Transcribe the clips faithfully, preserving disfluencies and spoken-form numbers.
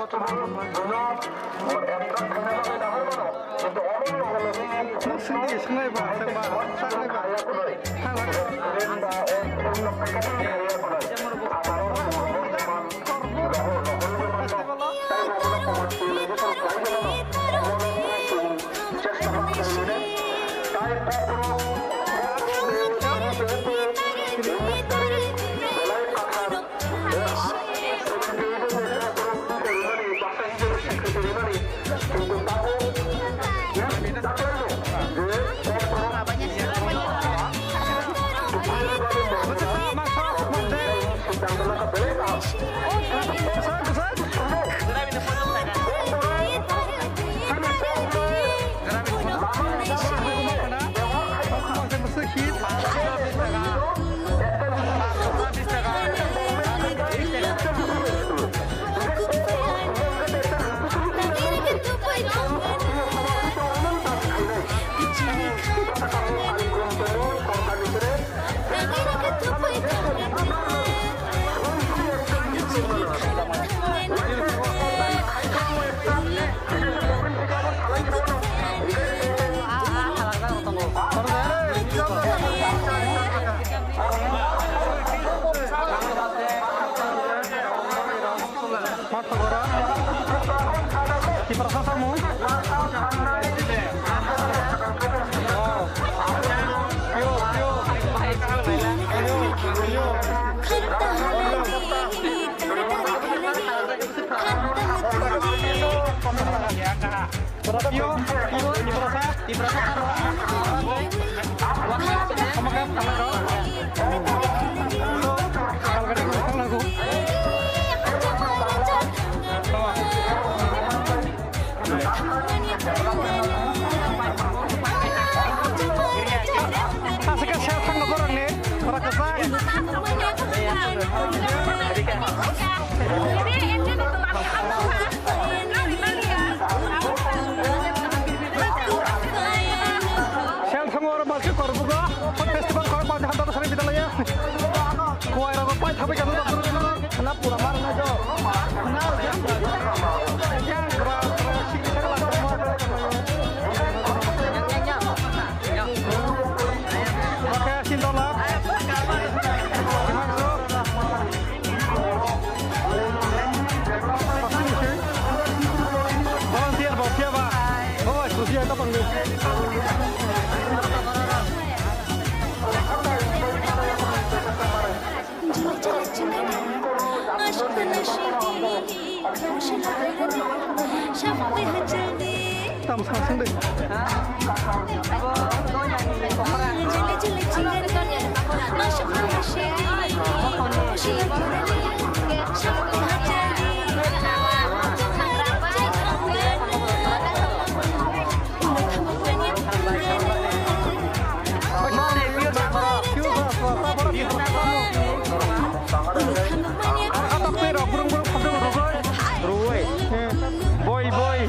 Nwng swngdi, swngnai ba, swngba, swngba. Festival o? Tiprasa samung. Pio, pio, Tiprasa, Tiprasa. Aswk khe sel thango borokni, borok kwchak. Sel thango oro malsi korbugo, festival kok panja hamda bwsari bidalaya. Kuwai rogo pai thabai kanu. Khwna pura mar na jo. Yang bra, bra, sik, sik, lak, lak. Oke, sintola. Volunteer bo phiya ba? Bo bai, khusi ai topang ni. Tam sa sung de. Boi, boi.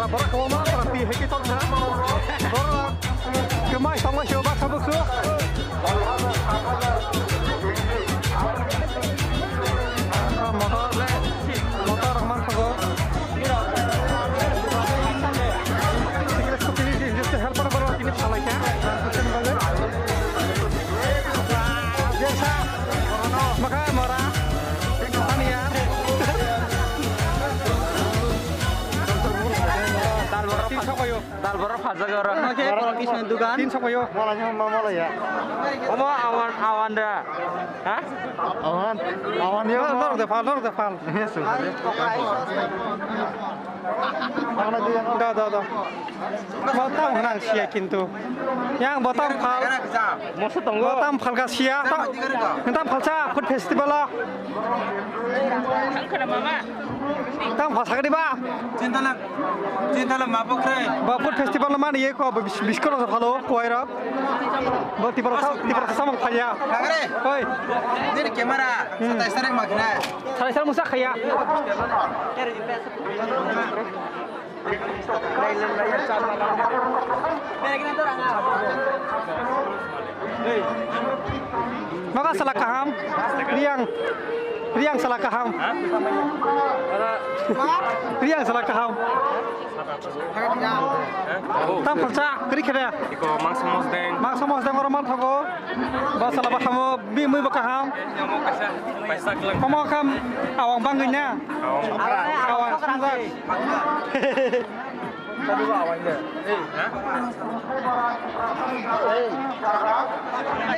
Borok kwbangma borok twi hai khe tongkha. Borok kwmai tongma se baksa buksu. Motor, motor rok manthogo. Sikla scooty ni helper borok tini salai kha. Jesa. Makha mora. Tania. Tin sokoyo. Dal borok phaljago oro. Borok kisni dugan. Tin sokoyo. Mola ni ma mola ya. Omo awan, awan da. Ha? Awan. Awan yo. Norok de phal, norok de phal. Da, da, da. Bo tam hwnang siya kintu. Yang bo tam phal. Moso tongo. Bo tam phalka siya. Ta-, tam phalsa food festival o. Tam phalsa gadi ba. Chintala, chintala mapokre. Ba food festival no mani ye ko bis-, biskoro sa phalo kuwai rok. Bo Tipra sa, Tipra sa samung phaya. Nagre. Oi. Nini camera. Hmm. Satai sarek makna. Satai sarek musa khaya. Maka sala kaham, Riang, Riang sala kaham, Riang sala kaham. Tam phalsa kri khere. Iko mangsa mosdeng. Mangsa mosdeng oro manthogo. Ba sala ba hamo, bi mui ba kaham. Omo kam awang bangwi na. Awang. Awang.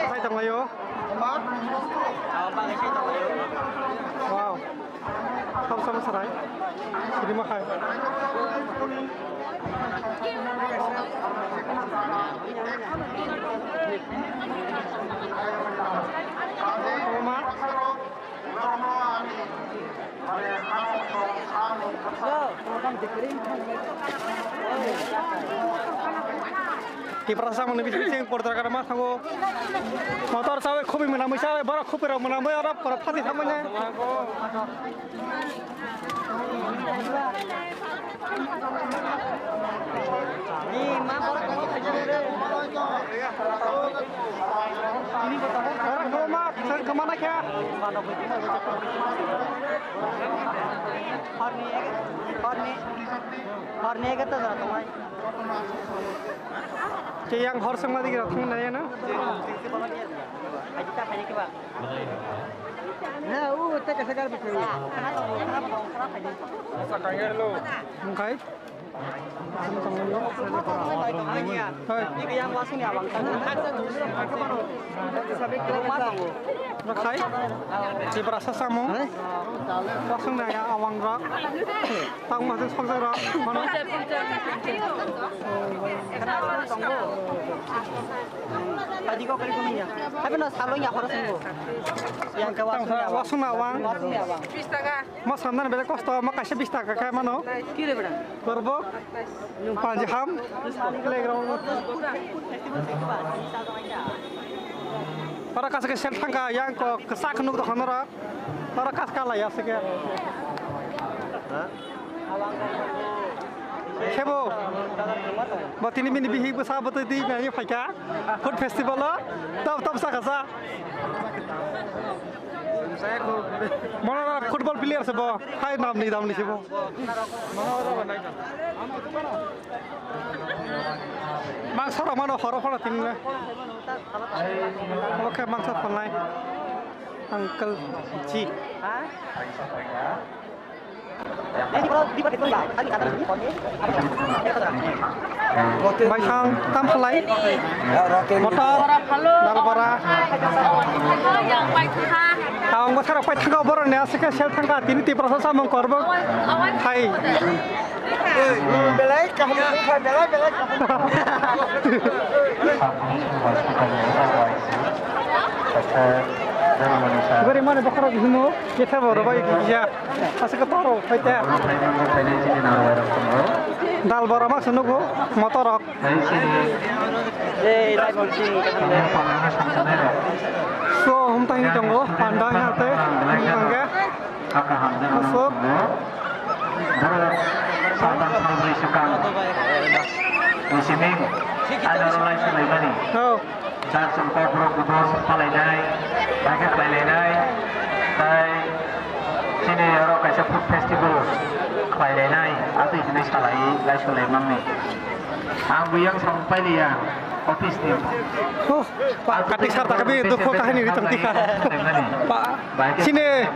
Sai tonglaio. Wow. Sabo sabo sarai. Sirima khai. Oma. Tiprasa mani bising porda kada mas thango. Motor sawe khobi mwnamwi sawe borok khobi rok mwnamwi oro pora phati thamani. Horni, horni, horni egarta jora tongnai. Ke yang hor sengma digi rok thang nai na? Na, u, te kasa gar bithai. Hwnkhe? Hoi. Rakhai? Tiprasa samung. Wasung nai awang rok. Tang masuk sok jaro. Mano. Tadi kau kali kau ni ya. Tapi nak salon ya harus sembuh. Yang ke wasung ya, wasung awang. Wasung ya, bang. Mas hamdan beda kosto ma kaisa bis taka kai mano. Kire beda. Korbo. Panji ham. Playground. Para kasa ke sel thangka yang ko kesak nuk to khamara. Para kas kala ya seke. Khebo. Ba tini mini bihi bwsa bwtwi di nani phaika. Food festival o. Tab tab sa kasa. Mono football player se bo. Hai nam ni dam ni se bo. Mang soro mano horo horo tin na. Oke, mang soro nai. Uncle G. Baisang tam phalai. Motor, dalbara. Ang bwsarok pai thangka borok ni aswk khe sel thangka tini Tiprasa samung korbo. Hai. Belai kaham belai belai kaham. Beri mana bokhorok himo? Kisa bo rwbai kisa. Aswk toro phaita. Dal bora ma sunugo motorok. Ei, lai bol sini. So, hum tahi tongo, panda ya te, hum tangga. So, Satan salbri sukang. Musiming, ada rolai sulaimani. Oh. Chwng kokrok dos palainai, paikhe khlailainai, tai chini oro kaisa food festival khlailainai, atwi hinwi salai, laisolaimani. Ang buyang samung pailiya, Office ni. Oh, pa, katik sar takabi dukho kahini ri tong tika. Pa, sini.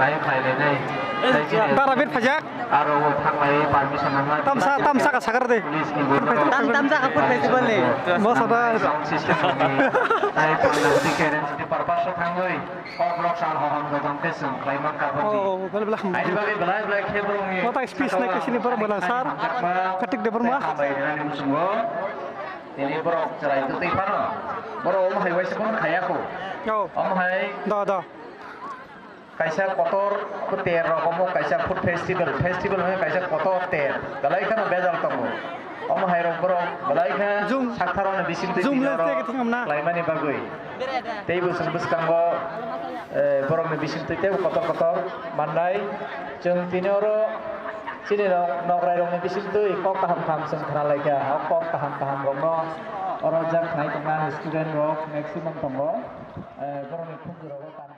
Dara bir phajak. Aro thanglai permission nangma. Tamsa, tamsa ka sakar de. Police ni borok. Tam, tamsa ka food festival ni. Mo sada. Sound system ni. Tai panda di keren di parpaswa thangoi. Kok rok sal hohom gotong kesem khlai man ka bandi. Oh, bel bel. Aini bagwi belai belai khe borok ni. Mo tai speech nai kesini borok bela sar. Katik de borok ma. Hambai rani musungo. Tini borok chwrai twi phano. Borok omo hai waisa phano khaya kho. Oh. Omo hai. Da, da. Kaisa kotor ter rok omo kaisa food festival, festival hwnwi kaisa kotor ter. Belai kheno bejal tongo. Omo hai rok borok belai khe Zoom. Sakthar rokni bising twi Zoom tini lens oro tege thwngam na. Khlaimani bagwi. Tei bwswng bwskango, eh, borokni bising twi teibo kotor kotor mannai. Chwng tini oro chini rok nokrai rokni bising twi kok kaham kaham chwng khna lai kha. O kok kaham kaham rokno oro jak khnai tongna student rok maximum tongo. Eh, borokni khunju rogo kam